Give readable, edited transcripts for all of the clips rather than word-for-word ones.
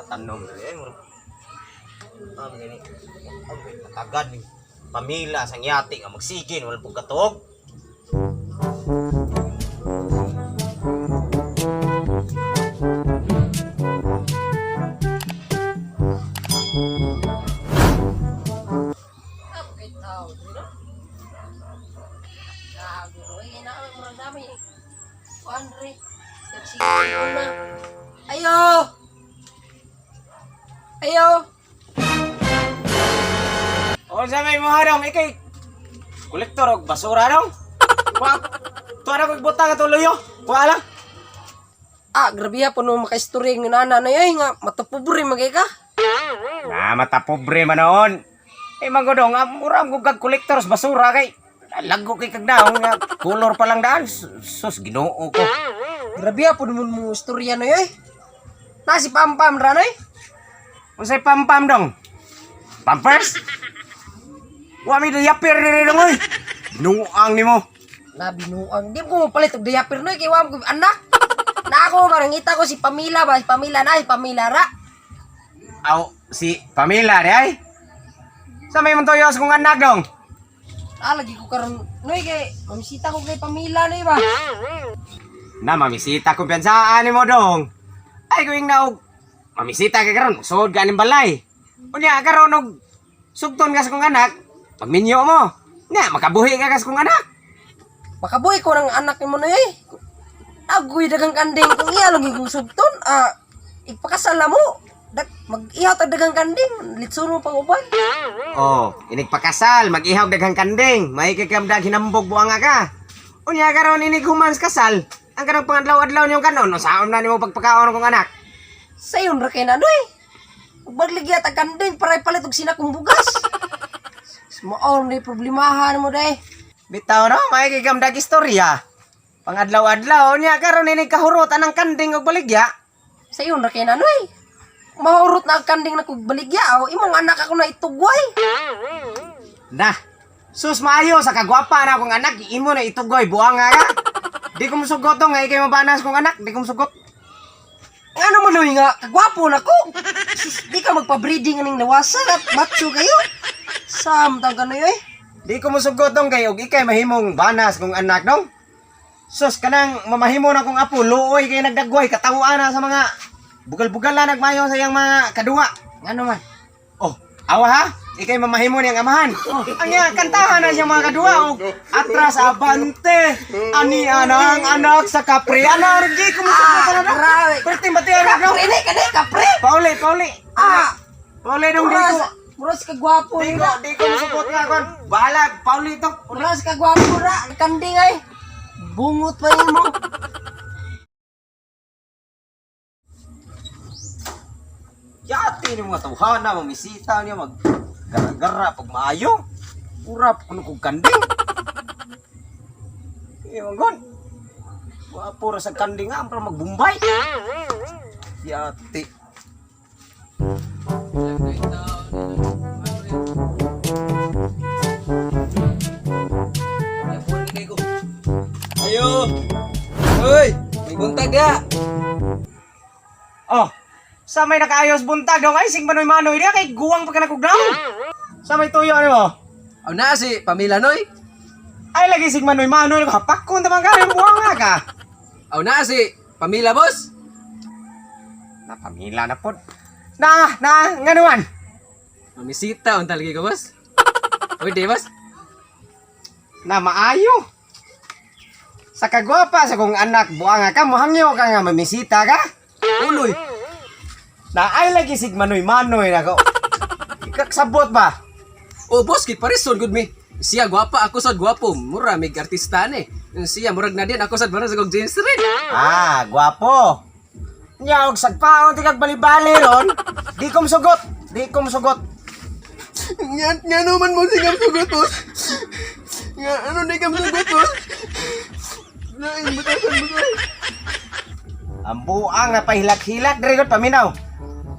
Tanom eh murag. Ah, gani. Ang tagad ni pamilya sang yati nga magsigin wala pug katuog. Kay tao, di no? Gago, ay ina murag dami. Andre, sige na. Ayo. Ayo. Unsa may mo dong ikay kolektor og basura dong? Wa tuwa na ko ibutang atong luyo. Wa lang. Ah, grabe ha, puno makaistorya ng nana na yun nga, matapobre magay ka. Na mata pobre man noon. Eh magodong mura ang kag kolektor sa basura kay lago kay kag daong nga color pa lang daan. Sus, Ginoo ko. Grabe ha, puno mo istorya na yun. Nasi pampam ra na. Unsay pampam dong? Pampers? Wa mi diaper diri dong oy. Ginuang nimo. Na binuang, di ko mapalit og diaper no, kay wa mo anak. Na ako marangita ko si Pamila ba, si Pamila na, si Pamila ra. Aw, si Pamela di ay. Sa may muntoyo sa kong anak dong. Ah, lagi ko karon noy kay mamisita ko kay Pamila noy ba. Na mamisita kumpiyansaan nimo dong. Ay kuing naog. Mamisita ka karon, sud ka ning balay. Unya karon og sugton ka sa kong anak, pagminyo mo. Nya makabuhi ka sa kong anak. Makabuhi ko ng anak nimo noy eh. Agoy dagang kanding kung iya lagi kong sugton, ah ipakasal na mo. Dag mag-ihaw tag dagang kanding, litson mo pang uban. Oh, inig pakasal, mag-ihaw daghang kanding, may kakamdag hinambog buanga ka. Unya karon inig humans kasal. Ang kanang pangadlaw-adlaw niyong kanon, usaon na nimo pagpakaon kong anak. Sayon ra kay na noy. Ug tag kanding para ipalit og sinakong bugas. Mao ni problemahan mo day. Bitaw no, may kakamdag istorya. Pangadlaw-adlaw niya karon inig kahurot anang kanding og baligya. Sayon ra kay na noy. Mahurot na ang kanding na kog baligya o imong anak ako na itugway. Na, sus maayo sa kagwapa na akong anak, imo na itugoy buanga ka. Di ko musugot dong, ngay kay mabanas kong anak, di ko musugot. Ngano man noy nga kagwapo na ko. Sus, di ka magpa-breeding aning nawasan at macho kayo. Samtang ka noy eh. Di ko musugot dong kay og ikay mahimong banas kong anak dong. Sus kanang mamahimo na kong apo, luoy kay nagdagway katawaan na sa mga bugal-bugal na nagmayo sa iyang mga kaduwa. Ngano man? Oh, awa ha? Ikay mamahimo niyang amahan. Oh, ang iya kantahan na siyang mga kaduwa og atras abante. Ani anang anak sa kapre. Ana di ko musugot Ah, na. grabe. Perti bati anak dong. Kapre ni kani kapre. Pauli, pauli. Ah, Pauli dong di muras, ko. muras kagwapo Di ni ko, ra. di ko musugot nga kon. Bahala, pauli to. Muras kagwapo ra kanding ay. Bungot pa nimo. Yati ni mga tawhana, mamisita niya, mag gara-gara pag maayo. Urap kuno kog kanding. Ewan gon. Wapo ra sa kanding nga, para magbumbay. Yati. Ayo. Hoy, may buntag ya. Oh, sa may nakaayos buntag dong ay sing manoy-manoy diya kay guwang pa ka nakugnaw. Sa may tuyo ano mo? Aw na si Pamela Noy. Ay lagi sing manoy-manoy hapakon ta man ka buwang nga ka. Aw na si Pamela boss. Na pamila na pod. Na, na, nganuan. Mamisita unta lagi ko boss. Pwede boss. Na maayo. Sa kagwapa sa kong anak buanga ka mohangyo ka nga mamisita ka. Uloy. Na ay lagi sig manoy-manoy nako. Ikaksabot ba? Oh boss kay parison gud mi. Siya gwapa ako sad gwapo. Mura mig artista ni. Siya murag na din ako sad murag sa kog James Reid. Ah, gwapo. Nya og sagpaon ti kag bali-bali ron. Di ko musugot. Di ko musugot. Nga nga naman mo singam sugot boss. Nga ano ni kam sugot boss. Lain butasan boss. Ang buang na pahilak-hilak diri gud paminaw.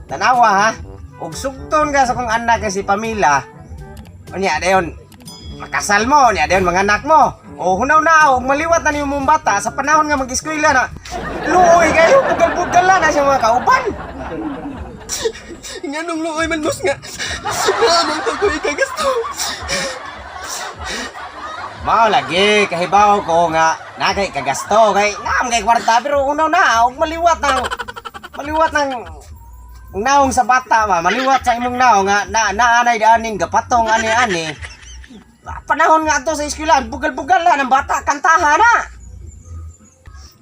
Tanawa ha. Og sugton ka sa kong anak kay si Pamela. Unya dayon makasal mo, unya dayon mga anak mo. O hunaw na og maliwat na nimo mong bata sa panahon nga mag-eskwela na. Luoy kayo, bugal-bugal na siya mga kauban. Nganong luoy man, boss, nga naamang to ko ikagasto. Mao lagi kahibaw ko nga nagay kagasto kay naam kay kwarta, pero unaw na og maliwat ng naong sa bata ba, maliwat sa imong naong nga na naanay daaning gapatong ani-ani. Panahon nga ato sa eskwelahan, bugal-bugal na ng bata, kantahan na.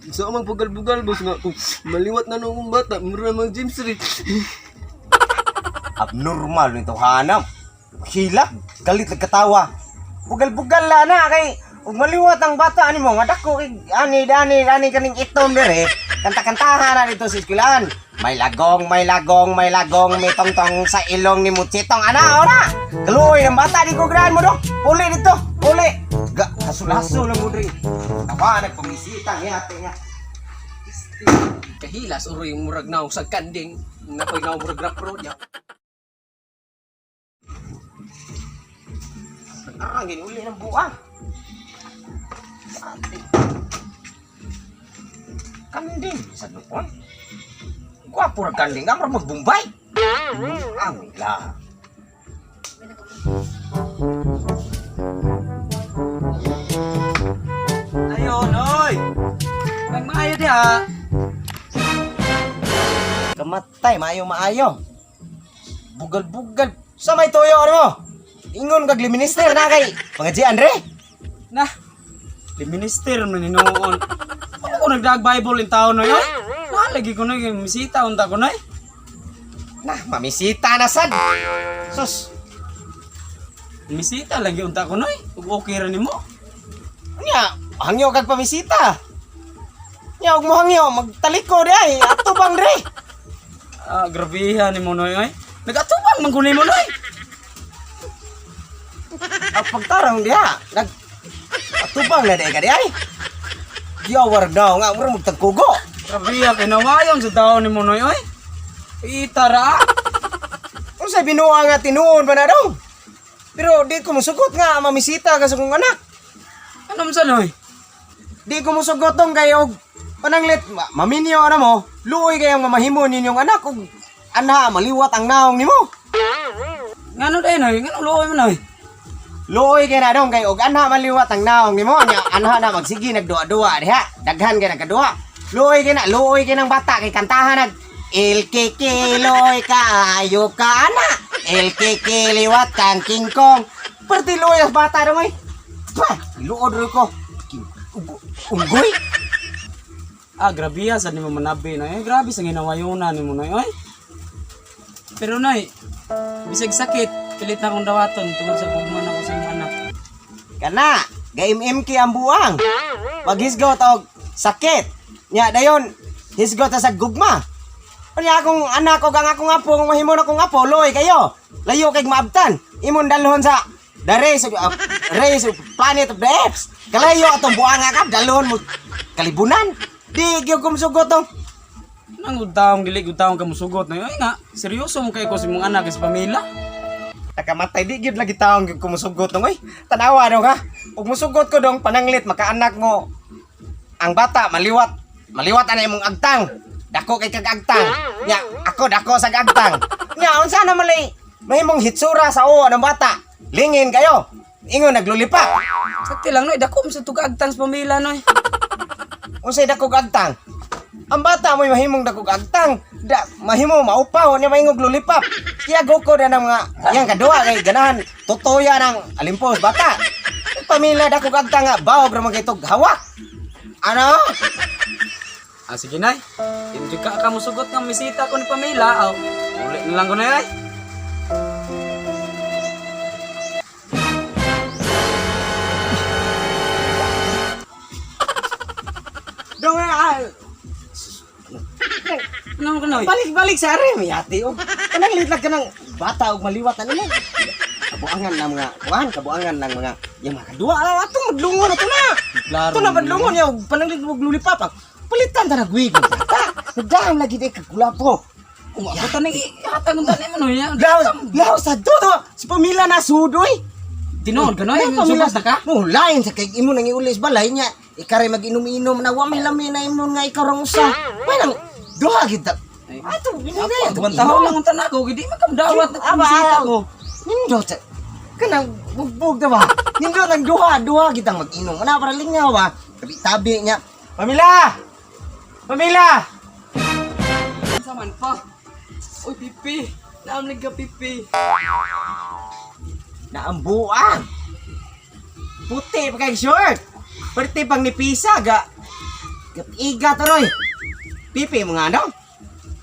Sa amang bugal-bugal, boss, nga kung maliwat na nung bata, mura mang James Street. Abnormal nito hanam. Hilak, galit nagkatawa. Bugal-bugal la na kay ug maliwat ang bata ani mo nga dako kay ani dani ani kaning itom dire. Kanta-kantahan na dito sa eskwelahan. May lagong, may lagong, may lagong, may tongtong sa ilong ni Muchitong. Ana, ora! Kaluoy ng bata, di ko graan mo do. Uli dito, uli. Ga, hasulaso lang mo diri. Tawa, nagpamisita, ngayate nga. Kahilas uro yung murag naong sa kanding. Napoy naong murag rapro niya. Arang, ginuli ng buang. Ate. Kanding sa noon. Gwapo ra kanding, amra magbumbay. Ang ila. Ayon, oy! Nagmaayo diha. Kamatay, maayo maayo. Bugal-bugal. Sa may toyo ano mo? Ingon kag minister na kay Pangaji Andre. Na, di minister man hinuon. Ano ko nagdag Bible in taon na yun? Nalagi ko na yung misita unta ko na eh. Na, mamisita na sad. Sus, Misita lagi unta ko na eh. Ug okay ra nimo. nya, hangyo kag pamisita. Nya, ug mo hangyo, magtaliko di ay, ato bang dre. Ah, grabehan nimo noy oy. Nagatubang man ko nimo noy. Ang pagtarong diha, nag atubang na di ka di ay. Giyawar daw nga mura magtagkugo. Grabehan kay nawayon sa taon nimo noy oy. Itara. Unsa binuha nga tinuon ba na daw? Pero di ko musugot nga mamisita ka sa kong anak. Ano man sa noy? Di ko musugot tong kay og pananglit maminyo na mo, luoy kayong mamahimo ninyong anak og anha maliwat ang naong nimo. Ngano day noy? Ngano luoy man noy? Luoy kay na dong kay og anha maliwat ang naong nimo nya anha na magsige nagduwa-duwa diha. Daghan kay nagkaduwa. Luoy kay na, luoy kay ng bata kay kantahan nag El kikiloy kaayo ka ana. El kikiliwat kang King Kong. Perti luoy ang bata dong oy. Pa, luod ro ko. Unggoy. Ah, grabehan sa nimo manabi noy. Grabe sa ginawayonan nimo noy oy. Pero noy, bisag sakit, pilit na akong dawaton tungod sa gugma nako sa imong anak. Kana, ga-MMK ang buwang. Pag hisgot og sakit. Nya dayon, hisgot ta sa gugma. Unya akong anak og ang akong apo kung mahimo na akong apo, loy kayo. Layo kay maabtan. Imong dalhon sa the race of Planet of the Apes. Kalayo atong buang nga kap dalhon mo kalibunan. Di gyud ko musugot tong. Nang taong dili gud taong kamusugot na ay nga, seryoso mo kay ko sa imong anak sa pamilya. Nakamatay di gyud lagi taong gyud kumusugot dong oy. Tanawa dong ha. Ug musugot ko dong pananglit makaanak mo. Ang bata maliwat. Maliwat ana imong agtang. Dako kay kag agtang. Nya ako dako sa agtang. Nya unsa na malay mahimong hitsura sa uo ng bata. Lingin kayo. Ingon naglulipa. Sakti lang noy, dako mo sa tugagtang sa pamilya noy. Unsay dako agtang? Ang bata mo'y mahimong dako agtang. Da, mahimo maupaw niya mahingog lulipap. Kaya goko na ng mga yang kadua kay ganahan tutuya ng alimpos bata. Pamilya dako agtang nga bawog ra man kay tog hawak. Ano? Ah, sige nay. Hindi ka kamusugot nga misita ko ni pamilya. Aw, uli na lang ko na ay. Dong ah, Ano ko noy? balik-balik sa are miyati og pananglit lang ka ng bata og maliwat ano mo. Kabuangan ng mga kuan, kabuangan ng mga yung mga kadua. Ah, atong madlungon ato na. Klaro. Ito na badlungon niya, og pananglit og lulipap. Ang Palitan ta nagwig ng bata. Nagdaham lagi di kagulapo. Ako taning ihatag unta nimo noy. Laos, laos sa to. Si pamilya na sudoy. Tinuod ka noy, Ay, sugot na ka. Oh, lain sa kay imo nang iulis balay niya. Ikaray mag-inom-inom na wa may lami na imo nga ikaw rang usa. May nang duha kita. Ato, ginigay. Tuwan taon lang ang tanak ko, di man kamdawat Aba, bisita ko. Nindot. Kanang bugbog na ba? Nindot ang duha, duha kitang mag-inom. Ana para lingaw ba? Tabi-tabi niya. Pamila! Pamila! Sa man pa. Uy, pipi. Naamlig ka, pipi. Naambuan. Puti pa kay short. Perti pang nipisa ga. Gatiga taroy. Pipi mo nga no?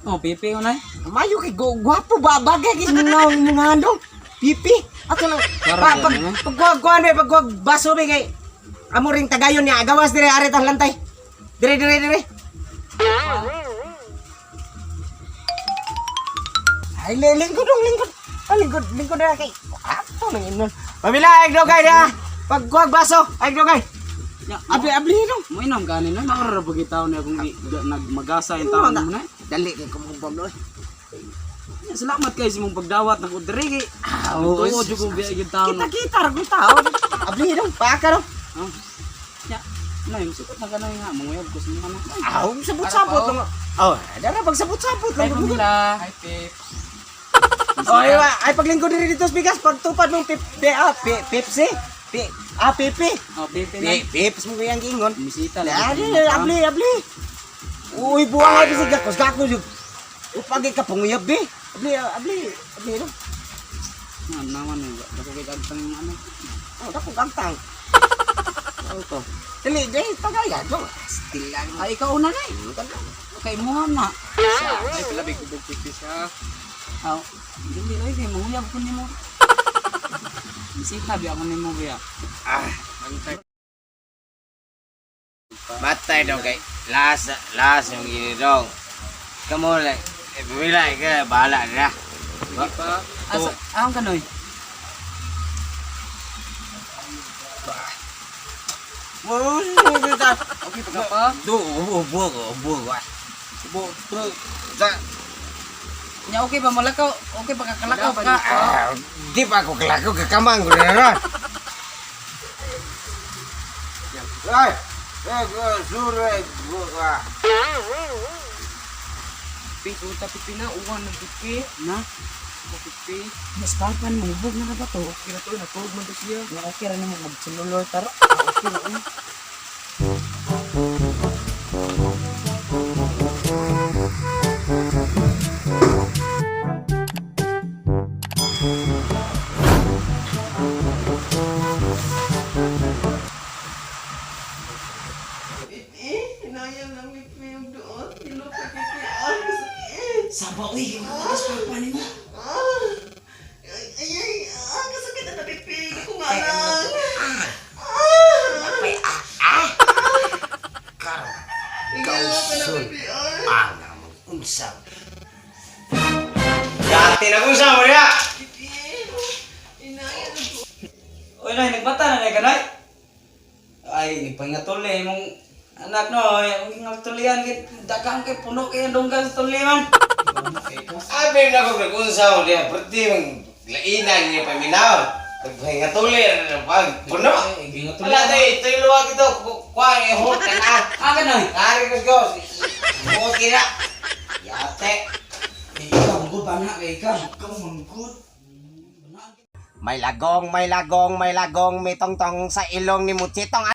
Oh, pipi ko nay. Mayo kay gwapo ba bagay kay mga mga ano? Pipi. Ato lang. Pa, pag pag kuan pag pag baso be kay amo ring tagayon niya gawas dire are tang lantay. Dire dire dire. Ay lingkod dong lingkod. Ah, lingkod lingkod na kay. Ato nang inon. Pamila ay dogay dia. Pag kuwag baso ay dogay. Abli abli dong. Mo inom kanin nay, makarara taon niya kung nagmagasa yung taon mo nay. Dali kay kumubam no. Ya, salamat kayo sa imong pagdawat ng kudre kay. Ah, Tuod jud kong biya yung taon. Kita kita ra kong tao. Abli dong paaka dong. Oh. Ya, nay, sukot na kanay nga manguyab ko sa mga anak. Aw, sabot-sabot lang. Oh, dara pagsabot-sabot lang. Hi, Pamela. Hi, Pip. Oh, ay, ay paglingkod diri dito sa bigas pagtupad mong pip, pe, ah, pe, pepsi. Pe, ah, pipi. Oh, pipi Pe, na. pips mo kayang gingon. Bisita lang. Abli, abli, abli. Uy, buang ay bisig gakos gakos jud. Upagi ka panguyab be. Abli, abli, abli no. Nga naman eh, basta kay kagtang yung anak. Oh, dako gantang. Ano to? Dali, dali, pagaya do. Still lang. Ay, ikaw una na eh. Kay mo na. Ay, palabig ko pipi siya. Aw, dili oy kay manguyab ko nimo. Bisita biya ko nimo biya. Ah, matay daw kay last last yung gini dong. Kamu like, eh, pamila ka, bahala na. Sige pa. Asa, ahon ka noy? Okay pa ka pa. Du, ubo ko, ubo ko. Ubo, bro. Nya okay ba malakaw? Okay pa kakalakaw ka? Ah, di pa ako kalako kakamang ko na ron. Ay, eh, sure, buka. Pipi, suta pipi na. Uwan ng pipi. Na? Pipi. Mas papan mo hubog na ba to? Okay na to, natulog man to siya. Nga okay ra nimo mag-cellular taro. Okay na, eh. Saba uy, mas papa nimo. Ay, ay, ah, kasakit na pipi. Ko nga lang. Ay, ah, ah. Karon, kausun. Ah, namang unsa. Dati na kung sa mo niya. Uy nay, nagbata na nay kanay. Ay, nagpangatuli imong anak no, imong gingatulian kay daghang kay puno kay ang dunggan sa tuli man. Abi na ko nag-unsa mo niya, perti mong lainan niya paminaw. Paghingatuli na pag puno. Ay, Wala tayo, ito yung luwag ito. Kuha, ihot ka na. Ah, kanay. Ari ko go. Okay na. Yate. Eh, ikaw manggod ba na kay ikaw? Ikaw manggod. May lagong, may lagong, may lagong, may tongtong sa ilong ni Muchitong.